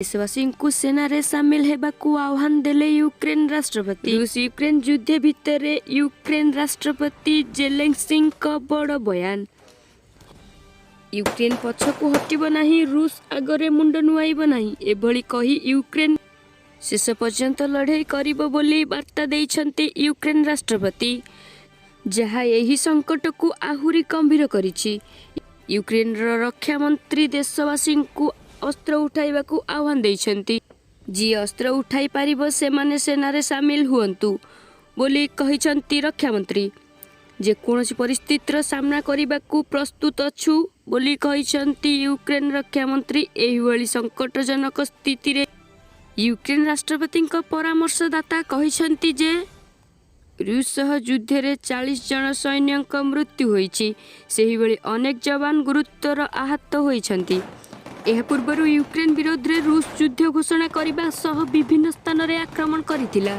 ଦେଶବାସୀଙ୍କୁ ସେନାରେ ସାମିଲ ହେବାକୁ ଆହ୍ୱାନ ଦେଲେ ୟୁକ୍ରେନ ରାଷ୍ଟ୍ରପତି। ରୁଷ ୟୁକ୍ରେନ ଯୁଦ୍ଧ ଭିତରେ ୟୁକ୍ରେନ ରାଷ୍ଟ୍ରପତି ଜେଲେନ୍ସ୍କିଙ୍କ ବଡ଼ ବୟାନ। ୟୁକ୍ରେନ ପଛକୁ ହଟିବ ନାହିଁ, ରୁଷ ଆଗରେ ମୁଣ୍ଡ ନୁଆଇବ ନାହିଁ। ଏଭଳି କହି ୟୁକ୍ରେନ ଶେଷ ପର୍ଯ୍ୟନ୍ତ ଲଢ଼େଇ କରିବ ବୋଲି ବାର୍ତ୍ତା ଦେଇଛନ୍ତି ୟୁକ୍ରେନ ରାଷ୍ଟ୍ରପତି, ଯାହା ଏହି ସଙ୍କଟକୁ ଆହୁରି ଗମ୍ଭୀର କରିଛି। ୟୁକ୍ରେନର ରକ୍ଷା ମନ୍ତ୍ରୀ ଦେଶବାସୀଙ୍କୁ ଅସ୍ତ୍ର ଉଠାଇବାକୁ ଆହ୍ୱାନ ଦେଇଛନ୍ତି। ଯିଏ ଅସ୍ତ୍ର ଉଠାଇ ପାରିବ, ସେମାନେ ସେନାରେ ସାମିଲ ହୁଅନ୍ତୁ ବୋଲି କହିଛନ୍ତି ରକ୍ଷାମନ୍ତ୍ରୀ। ଯେକୌଣସି ପରିସ୍ଥିତିର ସାମ୍ନା କରିବାକୁ ପ୍ରସ୍ତୁତ ଅଛୁ ବୋଲି କହିଛନ୍ତି ୟୁକ୍ରେନ ରକ୍ଷାମନ୍ତ୍ରୀ। ଏହିଭଳି ସଙ୍କଟଜନକ ସ୍ଥିତିରେ ୟୁକ୍ରେନ ରାଷ୍ଟ୍ରପତିଙ୍କ ପରାମର୍ଶଦାତା କହିଛନ୍ତି ଯେ ରୁଷ ସହ ଯୁଦ୍ଧରେ 40 ଜଣ ସୈନ୍ୟଙ୍କ ମୃତ୍ୟୁ ହୋଇଛି। ସେହିଭଳି ଅନେକ ଯବାନ ଗୁରୁତର ଆହତ ହୋଇଛନ୍ତି। ଏହା ପୂର୍ବରୁ ୟୁକ୍ରେନ ବିରୋଧରେ ରୁଷ ଯୁଦ୍ଧ ଘୋଷଣା କରିବା ସହ ବିଭିନ୍ନ ସ୍ଥାନରେ ଆକ୍ରମଣ କରିଥିଲା।